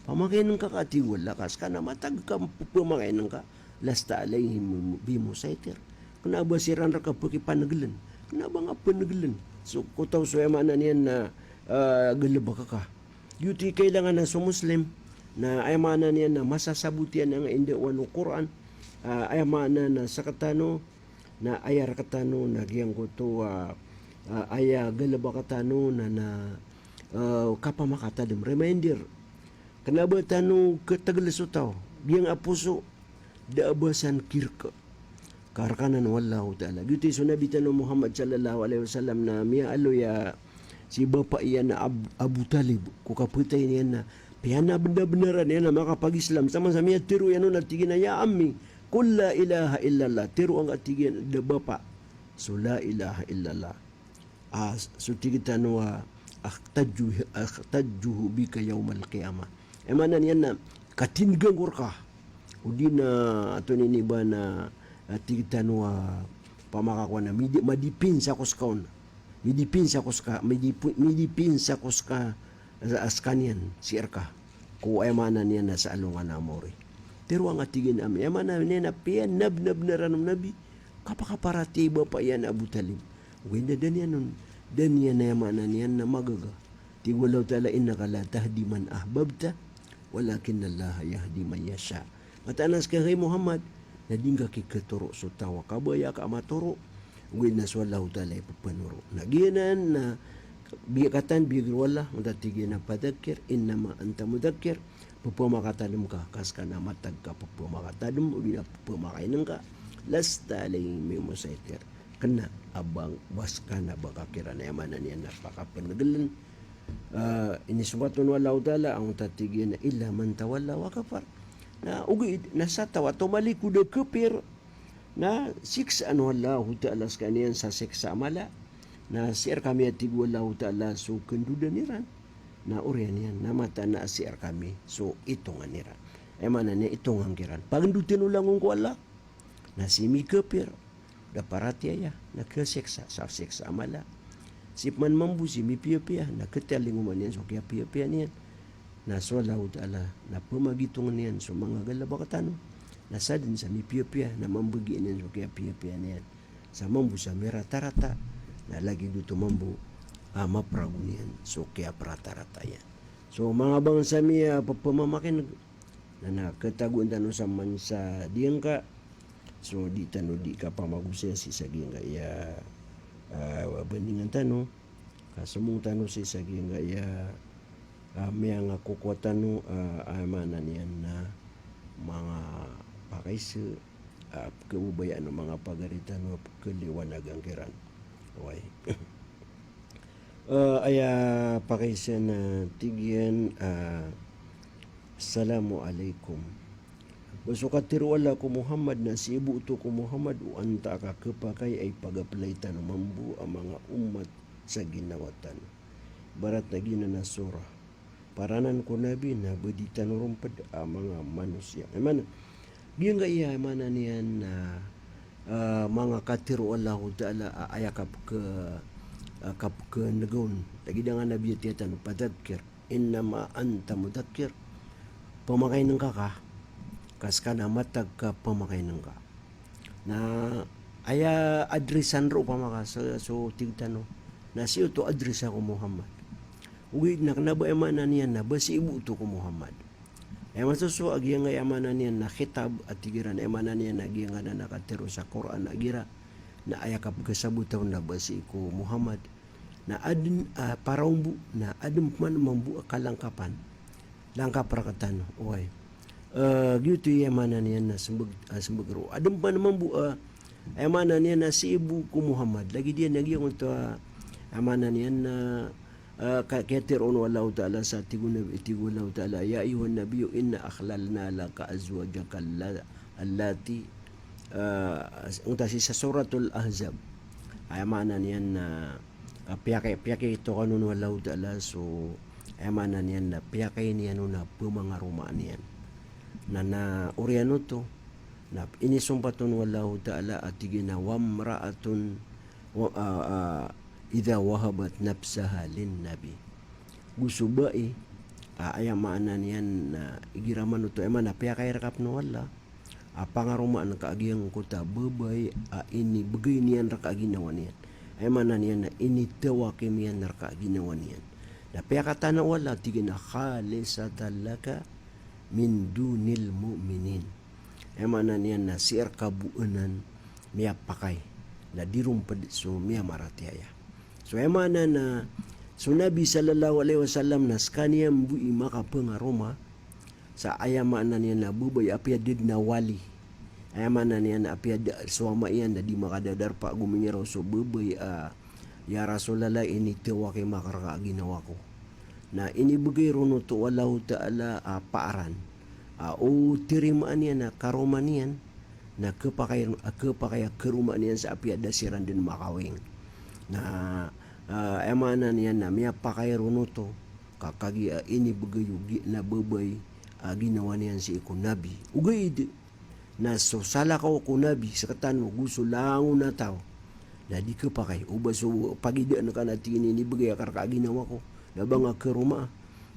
Pamakainengka ka, tig o Allah, ka seka na matag ka pepemakainengka, "lasta alaihim bimusaitir." Kena a ba siran reka pekipanegelen, kena a ba ngka penegelen. So, ko taw so, aya maana niyan na, ah, galebek ka. Giyoto i kailangan a so Muslim, na aya maana niyan na masasabot iyan angkai a indawan o Qur'an, ah, aya maana na sktano, na aya rktano na giyangkoto a, ah, aya galbk tano na, na, ah, kapamakatadm, reminder. Kna ba tano ktgl so taw, giyangkai a poso, da a ba san kirk. Ka rk anan o Allahu Ta'ala. Giyoto i so Nabi tano Muhammad sallallahu alaihi wasallam na miyaaloy a si bapa iyan a Ab-, Abu Talib ko kapatay niyan na piyanabnabnaran iyan a makapag-Islam. Saman sa miyatharo iyan on a tig iyan a, "Ya ammi, qul la ilaha illallah." Tharoa ngka, tig iyan, da bapa, so la ilaha illallah. Ah, so tig tano a, "Ahtajju-, ahtajju bika yawmal qiyamah." Aya maana niyan na katindgan ko rka. O di na, antonaa ini ba na, ah, tig tano a, pamakakowan a midi-, madipinsa ko ska on. Midipinsa ko ska, midipi-, midipinsa ko ska, ah, skaniyan, sii rka. Ko aya maana niyan na sa alongan a mori. Tharoa ngka, tig iyan, a ammi. Aya maana niyan na piyanabnabnaran o Nabi, kapakaparatiyaya i bapa iyan a Abu Talib. Ogaid na da niyan on, da niyan aya maana niyan na magaga. Tig o Allahu Ta'ala, "Innaka la tahdi man ahbabta, walakinnallaha yahdi man yasha." Mataan a ska, hay Muhammad, na di ngka kikhatoro so taw a kabaya ka a matoro, ogaid na so Allahu Ta'ala i pphanoro. Na giyanan na biyakatan, biyag o Allah, onta tig iyan a fadhakkir, innama anta mudhakkir, pphamakatadm ka, ka ska na matag ka pphamakatadm, odi na pphamakaineng ka, lasta alaihim bimusaitir. Kna a ba, ba ska na ba ka kiran, aya maana niyan na pakapngln. Ah, inisompat on o Allahu Ta'ala, a onta tig iyan a illa man tawalla wa kafar. Na ogaid na sa taw a tomalikod a kapir, na siksaan o Allahu Ta'ala skaniyan sa siksa a mala. Na sii rkami, a tig o Allahu Ta'ala, so kandodan iran. Na oriyan iyan, na mataan a sii rkami so itongan iran. Aya maana niyan, itongan kiran. Pagndotn o langon ko Allah. Na sii mikapir, da paratiyaya, na khasiksa sa siksa a mala. Sii pman mambo sii mipiyapiya, na khatalingoma niyan so kiyapiyapiya niyan. Na so Allahu Ta'ala na pmagitongn iyan so manga galbk tano. Na sadn sa mipiyapiya, na mambgi niyan so kiyapiyapiya niyan. Sa mambo sa miratarata, na lagid oto mambo a mapragon iyan so kiyapratarata iyan. So manga bangsa mi a pphamamakineg, na, na khatagoan tano saman sa giyangkai. So di tano di kapamagosaya sii sa giyangkai a, ah, bandingan tano. Ka somong tano sii sa giyangkai a, ah, miyangakokowa tano, ah, aya maana niyan na manga pakaisa, ah, pkhababayaan o manga pagari tano a pkhaliwanagan kiran. Oway. Ah, aya pakaisa na tig iyan, ah, "Assalamu alaikum." Ba so katharo o Allah ko Muhammad na sii bo oto ko Muhammad o antaa ka khapakay a ipag-apply tano mambo a manga ummat sa ginawa tano. Ibarat na giyanan a surah. Paranan ko Nabi na ba di tano romped a manga manosiya. Aya maana, giyangkai a aya maana niyan na, ah, manga katharo o Allahu Ta'ala a aya kapkha-, ah, kapkhaneg on. Lagid a nga Nabi a tig tano, "Fadhakkir, innama anta mudhakkir." Pamakaineng ka ka, ka ska na matag ka pamakaineng ka. Na aya address-an roo opama ka so, so tig tano na sii oto address-a ko Muhammad. Ogaid na kna ba aya maana niyan na ba sii bo oto ko Muhammad. Aya masosowa a giyangkai a aya maana niyan na khitab a tig iran, aya maana niyan na giyangkanan a katharo sa Qur'an a igira na aya kapkhasabota on na ba sii ko Muhammad. Na adn a paraombo, na adn pman mambo a kalangkapan. Langkap rktano, oway. Eh, giyoto i aya maana niyan na smbag, ah, smbag roo. Adn pman mambo a, aya maana niyan na sii bo ko Muhammad. Lagid iyan a giyangkoto a, aya maana niyan na, eh, ka-, kiyatharo on o Allahu Ta'ala sa tig o Nabi, tig o Allahu Ta'ala, "Ya ayyuhan nabiyyu inna ahlalna laka azwajaka alla-, allati," eh, onta sii sa Suratul Ahzab. Aya maana niyan na, ah, piyakay, piyakay to kano o Allahu Ta'ala so, aya maana niyan na piyakay niyan on a pmangaromaan iyan. Na, na oriyan oto, na inisompat on o Allahu Ta'ala a tig iyan a wamra'atun, wa-, ah, ah, idha wahabat nafsaha lin nabi. Go so bai, ah, aya maana niyan na igira man oto, aya maana piyakay rka pn o Allah a pangaromaan ka a giyangkoto a babay a inibgay niyan rka a ginawa niyan. Aya maana niyan na initawakim iyan rka a ginawa niyan. Na piyakatana o Allah, tig iyan a khalisatan laka min dunil mu'minin. Aya maana niyan na sii rka bo anan miyapakay, na di ron pd so miyamaratiyaya. So aya maana na so Nabi sallallahu alaihi wasallam na skaniyan bo i makapangaroma, sa aya maana niyan na babay a apiya da dn a wali. Aya maana niyan na apiya da so ama iyan na di makadadarpa, gomingiraw so babay a, "Ya Rasulullah, initawak i maka rka a ginawa ko." Na inibgay ron oto o Allahu Ta'ala a paaran a o tarimaan iyan a karoma niyan, na khapakay, khapakay a karoma niyan sa apiya da siran dn makawing. Na, ah, aya maana niyan na miyapakay ron oto, ka kagiya inibgay o giya na babay a ginawa niyan sii ko Nabi. Ogaid na so salakaw ko Nabi sktano go so langon a taw na di khapakay, o ba so pagidaan ka na tig iyan inibgay akn rka a ginawa ko, na ba nga karoma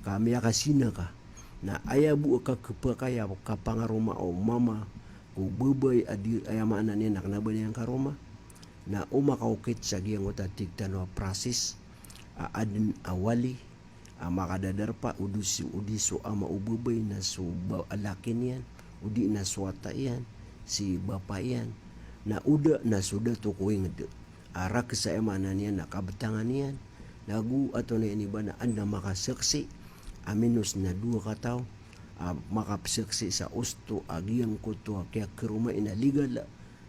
ka miyakasina ka. Na aya bo a kakhapakay a kapangaroma o mama ko babay a di, aya maana niyan na kna ba niyan karoma, na o makaokit sa giyangkoto a tig tano a prasis a adn a wali a makadadarpa, o di so, o di so ama o babay na so ba-, a laki niyan, o di na so wata iyan, si bapa iyan, na o da na so dato ko ingd a raksa, aya maana niyan na kabtangan iyan. Na go ato na ini ba na adn a makasaksi a minos na dowa kataw a makapsaksi sa osto a giyangkoto a kiyakaroma iyan a legal,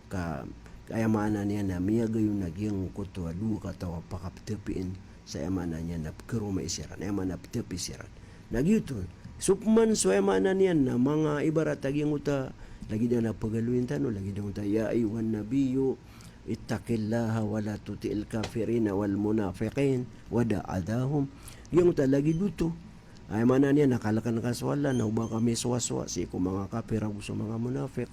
ka, aya maana niyan na miyagayon a giyangkoto a dowa kataw a pakaptapiin sa aya maana niyan na pkaromai siran, aya maana ptapi siran. Na giyoto, so pman so aya maana niyan na manga ibarat a giyangkoto a lagid a na pagaloyin tano, lagid a giyangkoto a, "Ya ayyuhan nabiyyu, ittaqillaha wa la tuti'il kafirina wal munafiqin wa da' adhahum." Giyangkoto a lagid oto, aya maana niyan na kalkn ka so Allah, na o ba ka misowasowa sii ko manga kafir ago so manga munafiq.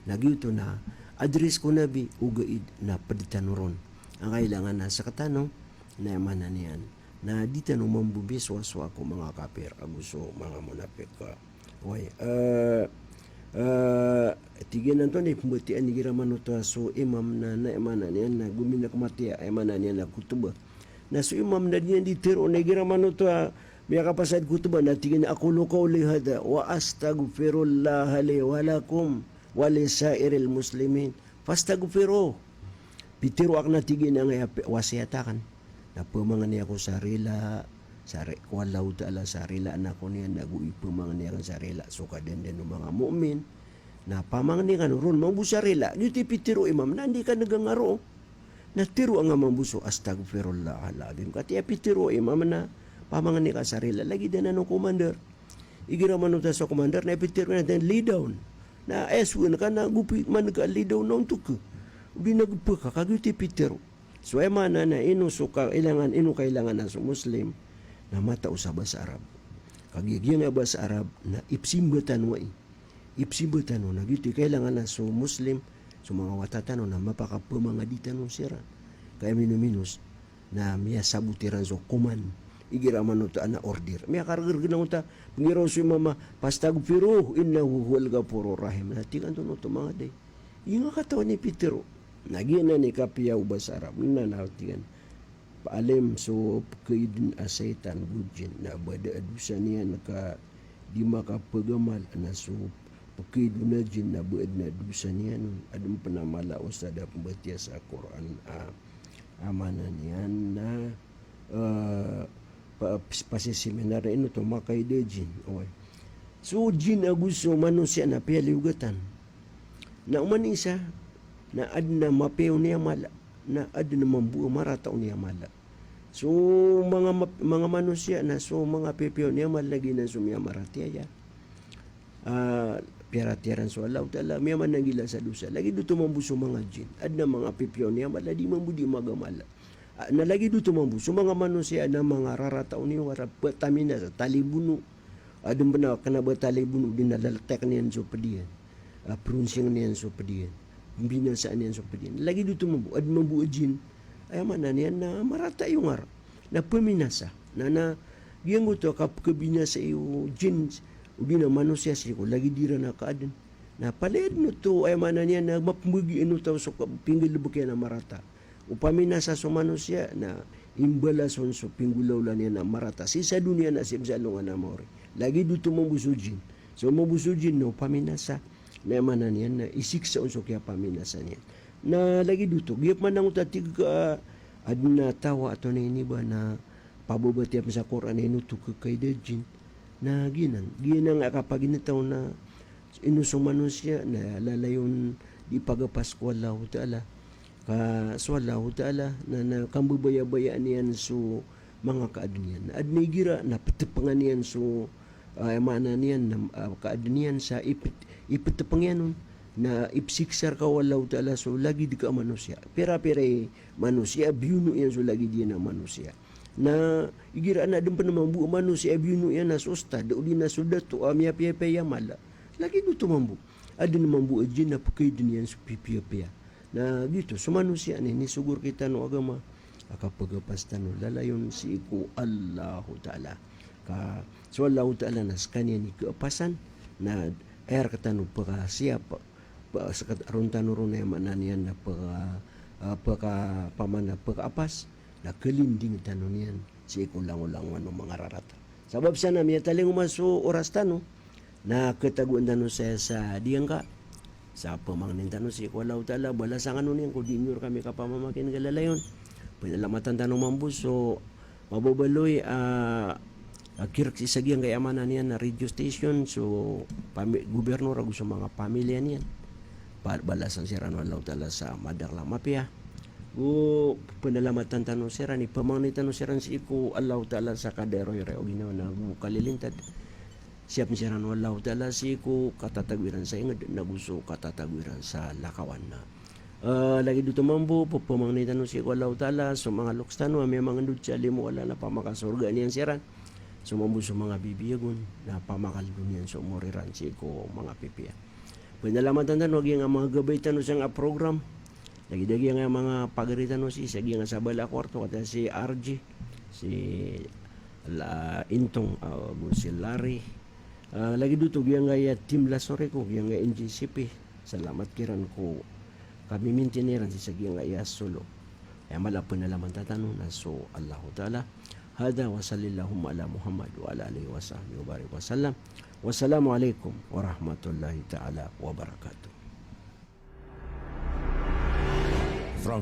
Na giyoto na address ko Nabi, ogaid na pd tano ron. Angkailangan na sktano na aya maana niyan na di tano mambo misowasowa ko manga kafir ago so manga munafiq. Oway, eh, eh, tig iyan antonaa i pmbatiyaa igira manoto a so imam na, na aya maana niyan na gominakmatiya, aya maana niyan na khutbah. Na so imam na di niyan di tharoon igira manoto a miyakapasad khutbah na tig iyan a, "Aqulu qawli hadha wa astaghfirullaha li wa lakum wa li sa'iril muslimin fastaghfiruh." Pitharo akn a tig iyan a angkaya pi-, wasiyat akn na pamangni ako sa rila, sa ri-, ko Allahu Ta'ala sa rila a ako niyan, ago ipamangni akn sa rila so kadaklan o manga mu'min. Na pamangni kano ron mambo sa rila, giyoto i pitharo o imam na anda i kanega nga roo. Na tharoa nga mambo so astaghfirullahal azim. Katii a pitharo o imam na pamangni ka sa rila, lagid anan o commander. Igira manoto a so commander na ipitharo iyan a lie down. Na aya sowa ka na gopi maneg ka lie down na ontok ka. O di na gpa ka, ka giyoto i pitharo. So aya maana na ino so kailangan, ino kailangan a so Muslim na matao sa basa Arab. Kagiya giyangkai a basa Arab na ipsimba tano ai. Ipsimba tano, na giyoto i kailangan a so Muslim, so manga wata tano na mapakapamangadi tano siran. Ka aya minominos na miyasabot iran so command igira manoto a na order. Miyakargrg na onta, pngiraw so imam a, "Fastaghfiruh innahu huwal ghafurur rahim." Na tig antonaa oto manga day. Aya nga katawan i pitharo. Na giyanan i kapiya o basa Arab. Na, na tig iyan, "Paalem so pkaidn a shaytan go jin na ba da a dosa niyan ka di makapagamal, na so pkaidn a jin na ba adn a dosa niyan on." Adn pn a mala o ustadh a pmbatiya sa Qur'an a, a maana niyan na, eh, pa-, pas-, pasisiminar na ino oto makaid a jin. Oway. So jin ago so manosiya na piyaliogatan. Na oman i isa, na adn a mapiya on i amal, na adn mambo a marata on i amal. So manga map-, manga manosiya na so manga pipiya on i amal na giyanan so miyamaratiyaya. Ah, piyaratiyaya ran so Allahu Ta'ala, miyamananggila sa dosa. Lagid oto mambo so manga jin. Adn a manga pipiya on i amal, na di mambo di magamal. Ah, na lagid oto mambo so manga manosiya na manga rarata on i wara, ptamina sa talibono. Adn pn a kna ba talibono, di na laltek niyan so pd iyan. Ah, pronsing niyan so pd iyan. Mbinasa niyan so pd iyan. Lagid oto mambo, adn mambo a jin. Aya maana niyan na marata iyo ngara. Na pminasa. Na, na giyangkoto a kapkabinasa iyo jin, odi na manosiya sii ko lagid iran a kaadn. Na palaya dn oto, aya maana niyan na mapmbagi ino taw so ka-, pinggalbk iyan a marata. O paminasa so manosiya na imbalason so pinggolawla niyan a marata sii sa doniya na sii sa alongan a maori. Lagid oto mambo so jinn. So mambo so jinn na paminasa, na aya maana niyan na isiksa on so kiyapaminasa niyan. Na lagid oto, giya pman angkoto a tig ka, adn a taw a antonaa i niba na pababatiya pn sa Qur'an a ino oto kakaida jinn. Na giyanan, giyanan a kapaginetaw na ino so manosiya na lalayon di pagapas ko Allahu Ta'ala. Ka so Allahu Ta'ala na, na kambabayabayaan iyan so manga kaadn iyan. Adn a igira na ptpngan iyan so, ah, maana niyan na, ah, kaadn iyan sa ip-, iptpng iyan on, na ipsiksa rka o Allahu Ta'ala so lagid ka a manosiya. Pira-pira i manosiya, biyono iyan so lagid iyan a manosiya. Na igira na adn pn mambo a manosiya a biyono iyan na so ustad, odi na so dato a miyapiyapiya i amala. Lagid oto mambo. Adn mambo a jinn a pkaidn iyan so pipiyapiya. Na giyoto, so manosiya na inisogo rktano o agama a kapagapas tano lalayon sii ko Allahu Ta'ala. Ka so Allahu Ta'ala na skaniyan i kaapasan, na aya rktano pkasiyap, pa-, skt-, ron tano ron, aya maana niyan na pka-, ah, pka-, pamana pkaapas, na kalinding tano niyan sii ko langolangon o manga rarata. Sabap sa na miyatalingoma so oras tano, na katagoan tano saya sa diyangka, sa pamangnin tano sii ko Allahu Ta'ala, balasan kano niyan ko di niyo rkami kapamamakin'ga lalayon. Pnalamatan tano mambo so mababaloy a, a kirk sii sa giyangkai a maana niyan na radio station, so pami-, gobirnor ago so manga pamilya niyan. Pa-, balasan siran o Allahu Ta'ala sa madakl a mapiya. Go pnalamatan tano siran, ipamangni tano siran sii ko Allahu Ta'ala sa kadaroyroy o ginawa na go kalilintad. Siyapn siran o Allahu Ta'ala sii ko katatago iran sa ingd, na go so katatago iran sa lakawan na. Ah, lagid oto mambo, pphamangni tano sii ko Allahu Ta'ala so manga loks tano a miyamangndod sa limo o Allah na pamakasorgaan iyan siran. So mambo so manga bibiyagon na pamakaldo niyan so omor iran sii ko manga pipiya. Pnalamatan tano a giyangkai a manga gabay tano sangkai a program. Lagid a giyangkai a manga pagari tano sii sa giyangkai a sabala a kwarto, katii si R J, si La-, Intong, ah, ago si Larry. Ah, lagid oto giyangkai a Team Lasoriko, giyangkai a N G C P. Salamat kiran ko kamimintin iran sii sa giyangkai a solo. Aya mala a pnalamatan tano na so Allahu Ta'ala. Hadha wa sallallahumma ala Muhammad wa ala alihi wa sahbihi wa barik wa sallam. Wassalamu alaikum warahmatullahi ta'ala wabarakatuh. From